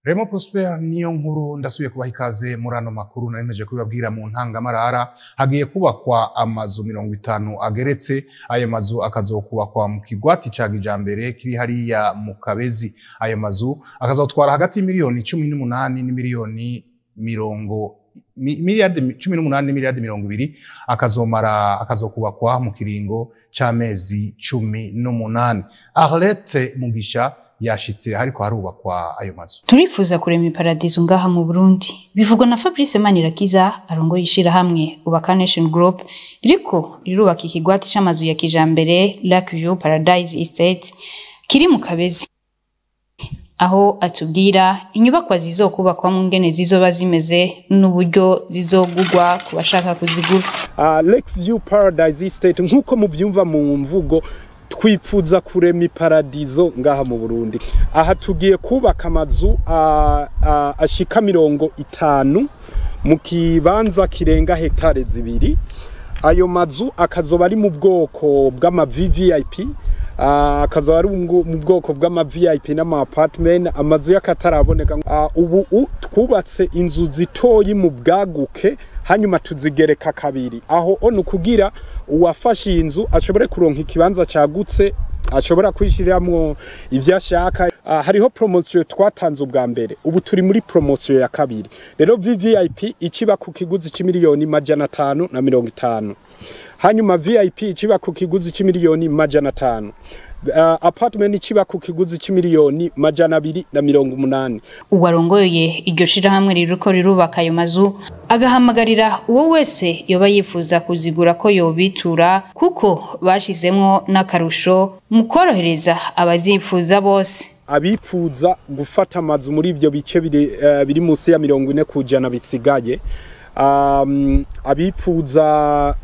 Remo Prosper niyo nkuru, ndasubiye kubaha ikaze muri ano makuru. Naremeje kubibabwira mu ntangamarara, hagiye kubakwa amazu 50 ageretse. Ayo mazu akazokubakwa mu kigwati ca kijambere kiri hariya mu Kabezi. Ayo mazu akazotwara hagati y'imiliyoni 18 n'imiliyoni mirongo miliyardi 18 n'imiliyardi 20, akazomara akazokubakwa mu kiringo c'amezi 18. Arlette Mugisha yashitse hariko harubakwa ayo mazu. Turifuza kurema iparadizo ngaha mu Burundi, bivugwa na Fabrice Manirakiza arongoye ishirahamwe Ubaka Nation Group ririko rirubaka ikigwati c'amazu ya kijambere Lake View Paradise Estate kiri mu Kabezi, aho atubwira inyubakwa zizokubakwamwo, ingene zizoba zimeze n'uburyo zizogurwa ku bashaka kuzigura. Lake View Paradise Estate, nk'uko mubyumva mu mvugo, twipfuza kurema iparadizo ngaha mu Burundi. Aha tugiye kubaka amazu ashika 50 mu kibanza kirenga hectare 2. Ayo mazu akazoba ari mu bwoko bw'ama VVIP, akazoba ari mu bwoko bw'ama VIP n'ama apartment, amazu y'akataraboneka. Ubu twubatse inzu zitoyi mu bwaguke, hanyuma tuzigereka kabiri. Aho ono kugira uwafashe inzu ashobore kuronka ikibanza cagutse, ashobora kwishiramwo ivyo ashaka. Hariho promotion twatanze ubwa mbere, ubu turi muri promotion ya kabiri. Rero VVIP ikiba ku kiguzi c'imiliyoni 550, hanyuma VIP ikiba ku kiguzi c'imiliyoni 500, apartment ikiba ku kiguzi c'imiliyoni 280. Uwarongoye iryo shirahamwe ririko rirubaka ayo mazu agahamagarira uwo wese yoba yifuza kuzigura ko yobitura, kuko bashizemwo n'akarusho mu korohereza abazifuza bose. Abipfuza gufata amazu muri ivyo bice biri munsi ya 40% bisigaye, abipfuza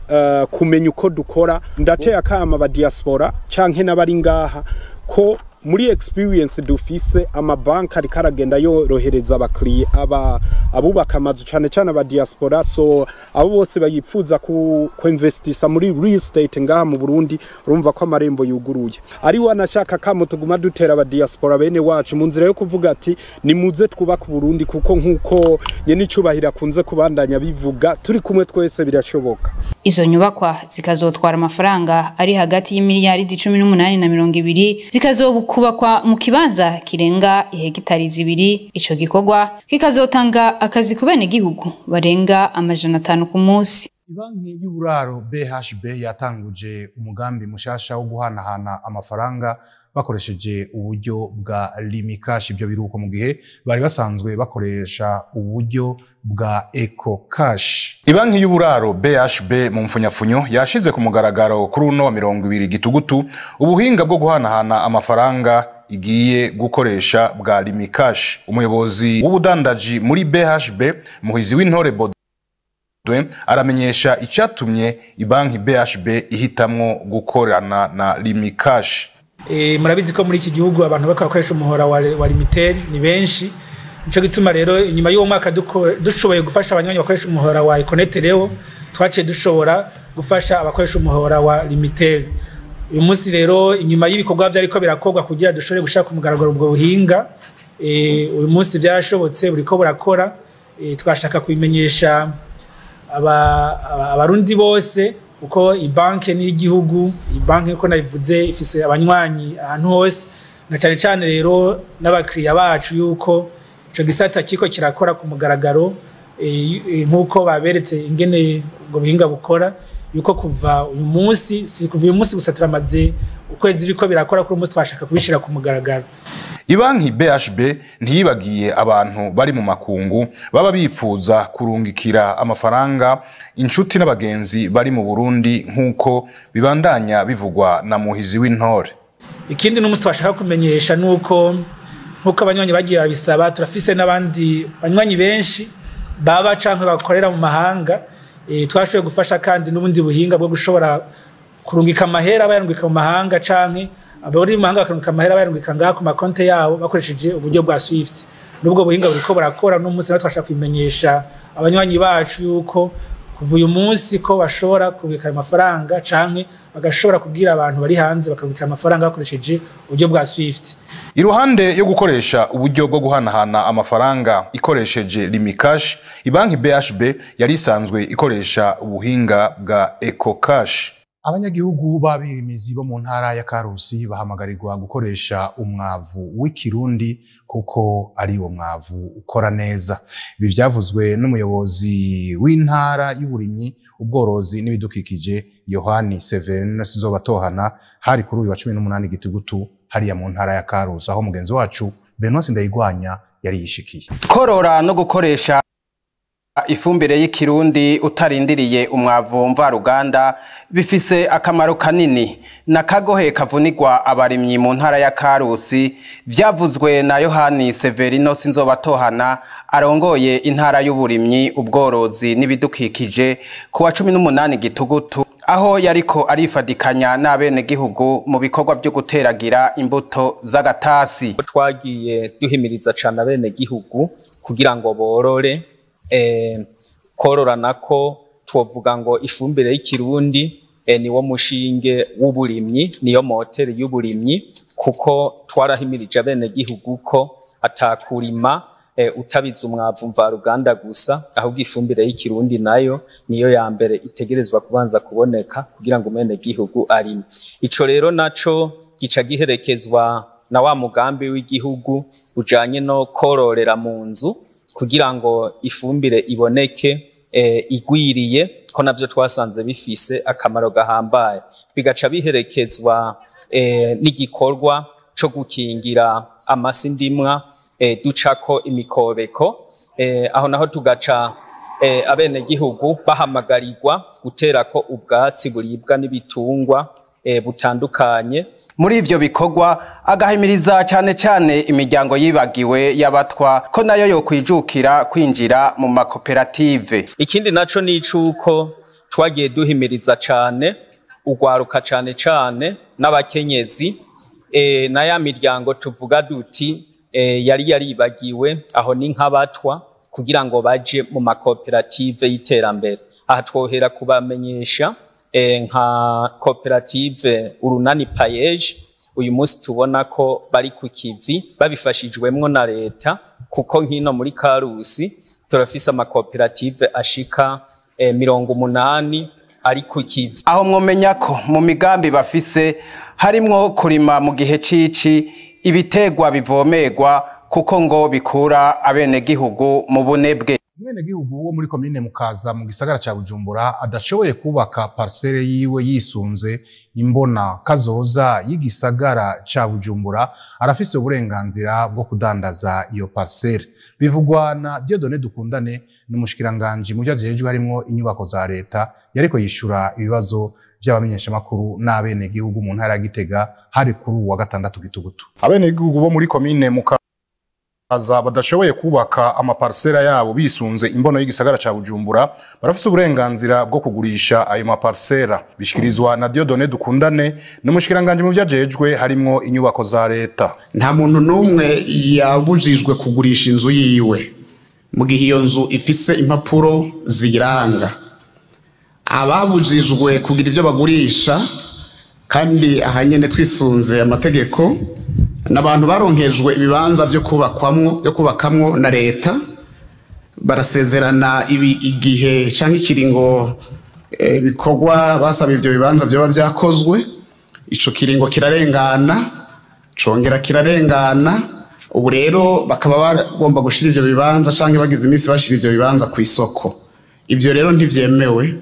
kumenya uko dukora, ndateye akama ba diaspora canke n'abari ngaha ko muri experience dufise, amabanki ariko aragenda yorohereza abakiriya aba abubaka amazu, cane cane aba diaspora. So abo bose bayipfuza ku investisa muri real estate ngaha mu Burundi, urumva ko amarembo yuguruye. Ari wanashaka kamo tuguma dutera aba diaspora bene wacu mu nzira yo kuvuga ati nimuze twubaka Burundi, kuko nkuko nyene icubahiro akunze kubandanya bivuga, turi kumwe twese birashoboka. Izo nyubakwa zikazotwara amafaranga ari hagati y'imiliyaridi 18 na 20, zikazokubakwa mu kibanza kirenga ihegitari 2. Ico gikorwa kikazotanga akazi ku benegihugu barenga 500 ku munsi. Ibanki y'uburaro BHB yatanguje umugambi mushasha wo guhanahana amafaranga bakoresheje uburyo bwa Lumicash. Ibyo biruko mu gihe bari basanzwe bakoresha uburyo bwa Eco Cash. Ibanki y'uburaro BHB mu mfunyafunyo yashize ku mugaragaro kuri uno wa 20 Gitugutu ubuhinga bwo guhanahana amafaranga igiye gukoresha bwa Lumicash. Umuyobozi w'ubudandaji muri BHB, Muhizi w'Intore Baudouin, aramenyesha icyatumye ibanki BHB ihitamwo gukorana na Lumicash. Murabizi ko muri iki gihugu abantu bakakoresha umuhora wa Lumitel ni benshi. Nico gituma rero inyuma y'uwo mwaka dushoboye gufasha abanywanyi bakoresha umuhora wa Econet, rero twaciye dushobora gufasha abakoresha umuhora wa Lumitel. Uyu munsi rero, inyuma y'ibikorwa vyariko birakorwa kugira dushobore gushaka umugaragaro ubwo buhinga, uyu munsi byarashobotse, buriko burakora. Twashaka kubimenyesha abarundi bose, kuko ibanke ni igihugu. Ibanke uko nabivuze ifise abanywanyi ahantu hose, na cyane cyane rero n'abakiriya bacu, yuko ico gisata kiko kirakora ku mugaragaro, nk'uko baberetse ingene ubwo buhinga bukora, yuko kuva uyu munsi, si kuva uyu munsi gusa, turamaze ukwezi biriko birakora, kuri uyu munsi twashaka kubishira ku mugaragaro. Ibanki BHB ntiyibagiye abantu bari mu makungu baba bifuza kurungikira amafaranga inshuti n'abagenzi bari mu Burundi, nk'uko bibandanya bivugwa na Muhizi w'Intore. Ikindi n'umunsi twashaka kumenyesha nuko, nkuko abanywanyi bagiye babisaba, turafise n'abandi banywanyi benshi baba canke bakorera mu mahanga. Twashoboye gufasha kandi n'ubundi buhinga bwo gushobora kurungika amahera bayarungika mu mahanga, canke abari mu mahanga bakarungika amahera bayarungika ngaha ku makonte yabo bakoresheje uburyo bwa Swift. N'ubwo buhinga buriko burakora. N'umunsi nawe twashaka kubimenyesha abanywanyi bacu yuko kuva uyu munsi ko bashobora kurungika ayo mafaranga, canke bagashobora kubwira abantu bari hanze bakarungika amafaranga bakoresheje uburyo bwa Swift. Iruhande yo gukoresha uburyo bwo guhanahana amafaranga ikoresheje Lumicash, ibanki BHB yari isanzwe ikoresha ubuhinga bwa EcoCash. Abanyagihugu b'abirimizi bo mu ntara ya Karusi bahamagarirwa gukoresha umwavu w'ikirundi kuko ari wo mwavu ukora neza. Ibi vyavuzwe n'umuyobozi w'intara y'uburimyi, ubworozi n'ibidukikije Yohani Severino Sinzobatohana, hari kuri uyu wa 18 Gitugutu hariya mu ntara ya Karusi, aho mugenzi wacu Benoit Sindayigwanya yari yishikiye. Korora no gukoresha ifumbire y'ikirundi utarindiriye umwavu mvaruganda bifise akamaro kanini nakagohe kavunirwa abarimyi mu ntara ya Karusi, vyavuzwe na Yohani Severino Sinzobatohana arongoye intara y'uburimyi, ubworozi n'ibidukikije ku wa 18 Gitugutu, aho yariko arifadikanya n'abenegihugu mu bikorwa vyo guteragira imbuto z'agatasi. Twagiye duhimiriza cane abenegihugu kugira ngo borore, korora nako twovuga ngo ifumbire y'ikirundi niwo mushinge w'uburimyi, niyo moteri y'uburimyi, kuko twarahimirije abenegihugu ko atakurima utabiza umwavu mvaruganda gusa, ahubwo ifumbire y'ikirundi nayo niyo ya mbere itegerezwa kubanza kuboneka kugira ngo umwenegihugu arime. Ico rero naco gica giherekezwa na wa mugambi w'igihugu ujanye no kororera mu nzu kugira ngo ifumbire iboneke igwiriye, ko navyo twasanze bifise akamaro gahambaye. Bigaca biherekezwa n'igikorwa co gukingira amasi ndimwa, ducako imikobeko, aho naho tugaca abenegihugu bahamagarirwa guterako ubwatsi buribwa n'ibitungwa butandukanye. Muri ivyo bikorwa agahimiriza cane cane imiryango yibagiwe y'abatwa ko nayo yokwijukira kwinjira mu makoperative. Ikindi naco ni icuko twagiye duhimiriza cane ugwaruka cane cane n'abakenyezi, na ya miryango tuvuga duti yari yaribagiwe, aho ni nk'abatwa, kugira ngo baje mu makoperative y'iterambere. Aha twohera kubamenyesha nka koperative Urunani Payeje, uyu munsi tubona ko bari ku kivi babifashijwemwo na leta, kuko nkino muri Karusi turafise amakoperative ashika 80 ari ku kivi. Aho mwomenya ko mu migambi bafise harimwo kurima mu gihe cici ibitegwa bivomerwa, kuko ngo bikura abenegihugu mu bunebwe. Umwenegihugu wo muri komine Mukaza mu gisagara ca Bujumbura adashoboye kubaka parcelle yiwe yisunze imbona kazoza y'igisagara ca Bujumbura arafise uburenganzira bwo kudandaza iyo parcelle. Bivugwa na Dieudonné Dukundane, n'umushikiranganje mu vyajejwe harimwo inyubako za leta, yariko yishura ibibazo vy'abamenyeshamakuru n'abenegihugu mu ntara ya Gitega hari kuri uwa gatandatu Gitugutu. Abenegihugu bo muri komine Mukaza badashoboye kubaka amaparsera yabo bisunze imbono y'igisagara ca Bujumbura barafise uburenganzira bwo kugurisha ayo maparsera. Bishikirizwa na Dieudonné Dukundane, n'umushikiranganje mu vyajejwe harimwo inyubako za leta. Nta muntu n'umwe yabujijwe kugurisha inzu yiwe mu gihe iyo nzu ifise impapuro ziyiranga. Ababujijwe kugira ivyo bagurisha, kandi ahanyene twisunze amategeko, n'abantu baronkejwe ibibanza byo kubakwamwo byo kubakamwo na leta, barasezerana ibi igihe canke ikiringo bikorwa basaba ivyo bibanza byoba byakozwe. Ico kiringo kirarengana, congera kirarengana. Ubu rero bakaba bagomba gushira ivyo bibanza canke bagize iminsi bashira ivyo bibanza ku isoko. Ivyo rero ntivyemewe.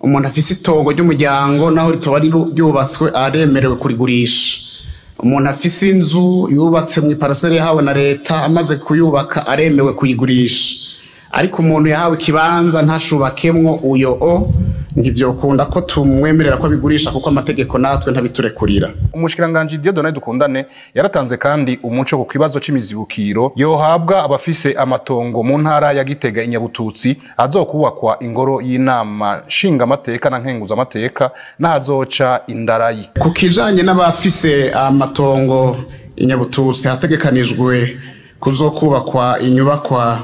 Umuntu afise itongo ry'umuryango naho ritoba ryubatswe aremerewe kurigurisha. Umuntu afise inzu yubatse mu iparasere yahawe na leta amaze kuyubaka aremewe kuyigurisha. Ariko umuntu yahawe ikibanza ntacubakemwo uyo o ntivyokunda ko tumwemerera ko abigurisha, kuko amategeko natwe ntabiturekurira. Umushikiranganje Dieudonné Dukundane yaratanze kandi umuco ku kibazo c'imizibukiro yohabwa abafise amatongo mu ntara ya Gitega inyabututsi azokubakwa ingoro y'inama nshingamateka na nkenguzamateka n'ahazoca indarayi. Ku kijanye n'abafise amatongo inyabututsi hategekanijwe kuzokubakwa inyubakwa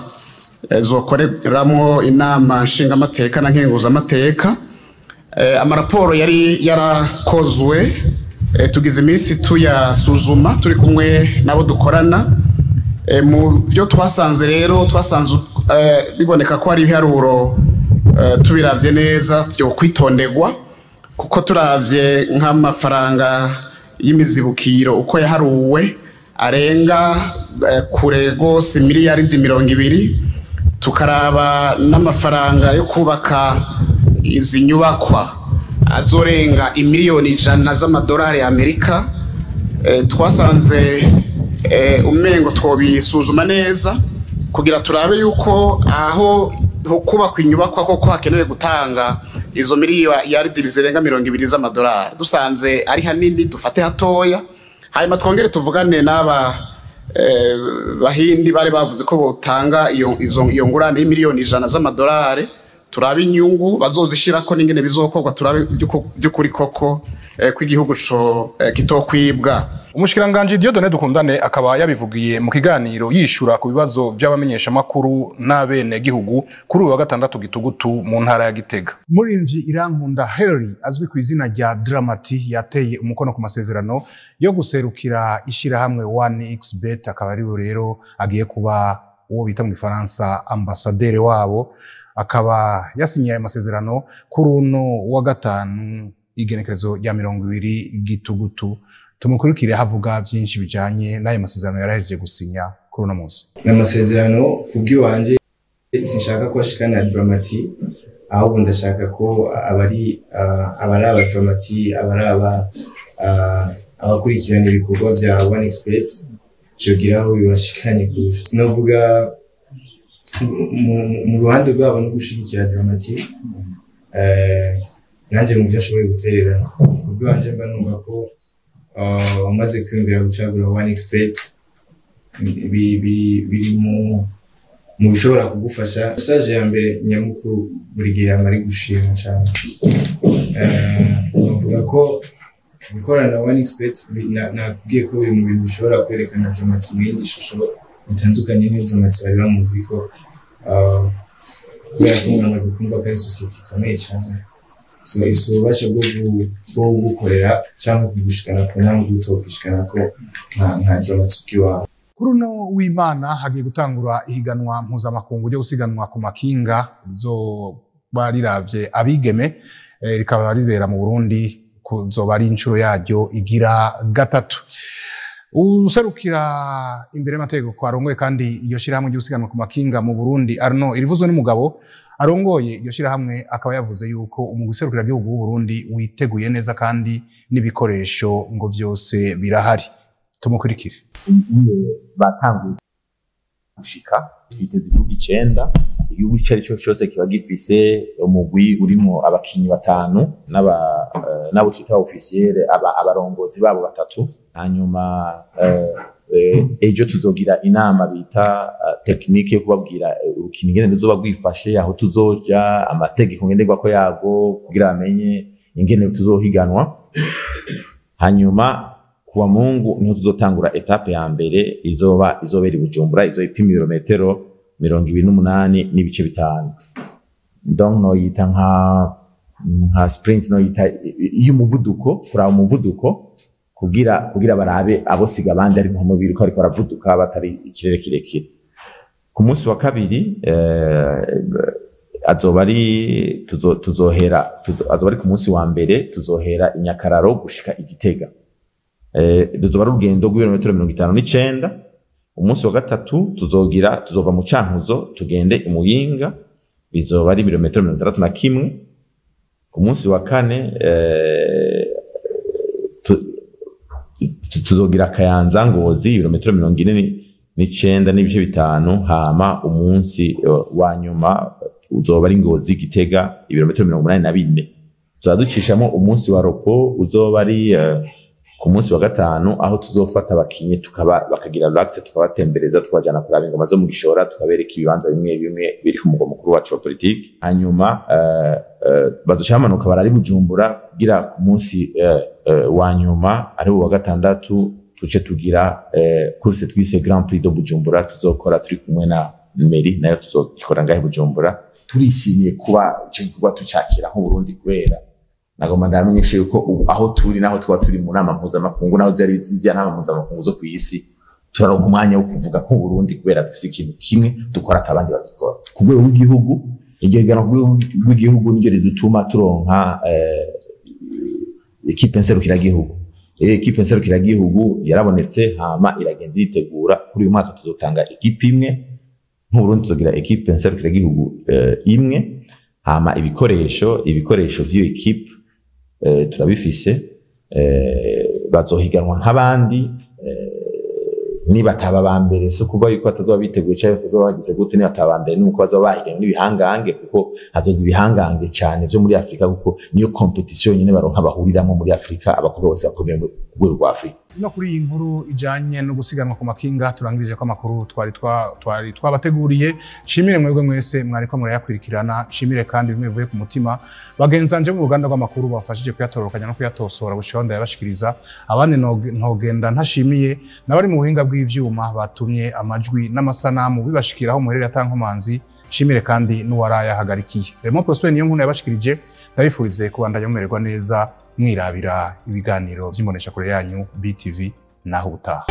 zokoreramwo inama nshingamateka na nkenguzamateka, amaraporo yari yarakozwe Tugize iminsi tuyasuzuma turi kumwe nabo dukorana. Mu byo twasanze rero, twasanze biboneka ko hari ibiharuro tubiravye neza byo kwitonderwa, kuko turavye nk'amafaranga y'imizibukiro uko yaharuwe arenga kure rwose miliyaridi 20, tukaraba n'amafaranga yo kubaka izi nyubakwa azorenga imiliyoni 100 z'amadolari y'Amerika, twasanze umengo twobisuzuma neza kugira turabe yuko aho ho kubakwa inyubakwa koko hakenewe gutanga izo miliyaridi zirenga 20 z'amadolari. Dusanze ari hanini, dufate hatoya, hanyuma twongere tuvugane n'aba bahindi bari bavuze ko botanga iyo ngurane y'imiliyoni 100 z'amadolari, turabe inyungu bazozishirako n'ingene bizokorwa, turabe by'ukuri koko ko igihugu co kitokwibwa. Umushikiranganji Dieudonné Dukundane akaba yabivugiye mu kiganiro yishura ku bibazo by'abamenyeshamakuru n'abene gihugu kuri uyu wa gatandatu gitugutu mu ntara ya Gitega. Murinji Irankunda Harry azwi ku izina rya Dramati yateye umukono ku masezerano yo guserukira ishirahamwe 1xBet, akaba ari we rero agiye kuba uwo bita mu Gifaransa ambasaderi wabo. Akaba yasinyiye ayo masezerano kuri uno wa gatanu, igenekerezo rya 20 gitugutu. Tumukurikire havuga byinshi bijanye n'ayo masezerano yarahejeje gusinya kuri uno munsi. Ni amasezerano ku bw'iwanje sinshaka ko ashikana Dramati, ahubwo ndashaka ko abari aba Dramati, abari aba abakurikirana ibikorwa bya One Xbet vyogira aho bibashikanye kurusha. Sinovuga mu ruhande rwabo no gushigikira Dramati, nanje mu byo ashoboye guterera ku bw'iwanje mba numva ko umaze kwiyumvira gucagura One Xbet biri mu bishobora kugufasha. Message ya mbere nyamukuru buri gihe yama ari gushima cyane. Bavuga ko gukorana na One Xbet nakubwiye ko biri mu bintu bishobora kwerekana Dramati mu yindi shusho itandukanye n'iyo Dramati bari bamuzi ko, kubera ko mwamaze kumva ko ari sosiyete ikomeye cyane, so ifite ububasha bwo kugukorera cyangwa kugushikana ku ntambwe utokwishikana ko nka Dramati ubwiwawe. Kuri uno w'Imana hagiye gutangura ihiganwa mpuzamakungu ryo gusiganwa ku makinga rizoba riravye abigeme, rikaba ribera mu Burundi, kuzoba ari inshuro yaryo igira gatatu. Userukira imbere y'amategeko arongoye kandi iryo shirahamwe ryo gusiganwa ku makinga mu Burundi, Arno Irivuzwe n'umugabo arongoye iryo shirahamwe, akaba yavuze yuko umugwi serukiragihugu w'u Burundi witeguye neza kandi n'ibikoresho ngo vyose birahari. Tumukurikire. Batanguye gushika, twiteze ibihugu 9. Igihugu icyo ari cyo cyose kiba gifise umugwi urimo abakinyi batanu n'abo twita officiel, abarongozi babo batatu. Hanyuma ejo tuzogira inama bita technique yo kubabwira urukino ingene ruzoba rwifashe, aho tuzoja, amategeko ngenderwako yago, kugira bamenye ingene tuzohiganwa. Hanyuma kuwa Mungu niho tuzotangura étape ya mbere izoba izobera i Bujumbura, izoipima ibirometero 28.5. Donc noyita nka sprint, noyita y'umuvuduko, kuraba umuvuduko kugira barabe abo siga abandi ari nko mubiri ko ariko baravuduka batari ikirere kirekire. Ku munsi wa kabiri azoba ari tuzohera azoba ari ku munsi wa mbere tuzohera i Nyakararo gushika i Gitega. Tuzoba ari urugendo rw'ibirometero 59. Umunsi wa gatatu tuzogira tuzova mu Cankuzo tugende i Muyinga, bizoba ari ibirometero 61. Ku munsi wa kane tuzogira Kayanza Ngozi, ibirometero 49.5. Hama umunsi wa nyuma uzoba ari Ngozi Gitega, ibirometero 84. Tuzoba ducishamo umunsi wa repos uzoba ari ku munsi wa gatanu, aho tuzofata abakinyi tukaba bakagira relax, tukabatembereza, tukabajana kuraba ingoma zo mu Gishora, tukabereka ibibanza bimwe bimwe biri ku mugwa mukuru wacu wa politiki. Hanyuma bazoca bamanuka barari Bujumbura kugira ku munsi wa nyuma ari wa gatandatu tuce tugira course twise Grand Prix de Bujumbura, tuzokora turi kumwe na mairie, nayo tuzokora ngahe Bujumbura. Turishimiye kuba ico gikorwa tucakira nk'Uburundi kubera Nagomba ndamenyeshe yuko ubu aho turi, naho twaba turi mu nama mpuzamakungu, naho zari ziriya nama mpuzamakungu zo kw'isi, turaronka umwanya wo kuvuga nk'Uburundi, kubera dufise ikintu kimwe dukora atabandi babikora ku rwego rw'igihugu. Iryo higanwa ku rwego rw'igihugu niryo ridutuma turonka équipe nserukiragihugu. Équipe nserukiragihugu yarabonetse, hama iragenda iritegura. Kuri uyu mwaka tuzotanga équipe imwe nk'Uburundi, tuzogira équipe nserukiragihugu imwe. Hama ibikoresho vy'iyo équipe turabifise. Bazohiganwa nk'abandi. Nibataba ba mbere, si ukuvuga yuko batazoba biteguye canke batazoba bagize gute. Nibataba ba mbere, nuko bazoba bahiganwe n'ibihangange, kuko hazoza ibihangange cane vyo muri Afurika, kuko niyo compétition nyene baronka bahuriramwo muri Afurika, abakobwa bose bakomeye ku rwego rwa Afurika. No kuri iyi nkuru ijanye no gusiganwa ku makinga turangirije ko amakuru twari twabateguriye. Nshimire mwebwe mwese mwariko murayakurikirana. Nshimire kandi bimwe bivuye ku mutima bagenzanje mu ruganda rw'amakuru bafashije kuyatororokanya no kuyatosora gushikaho ndayabashikiriza. Abandi ntogenda ntashimiye n'abari mu buhinga bw'ivyuma batumye amajwi n'amasanamu bibashikiraho muherere atankomanzi. Nshimire kandi n'uwarayahagarikiye. Remo Prosper niyo nkuru yabashikirije. Ndabifurize kubandanya mumererwa neza, mwirabira ibiganiro vy'imboneshakure yanyu BTV. Naho ubutaha.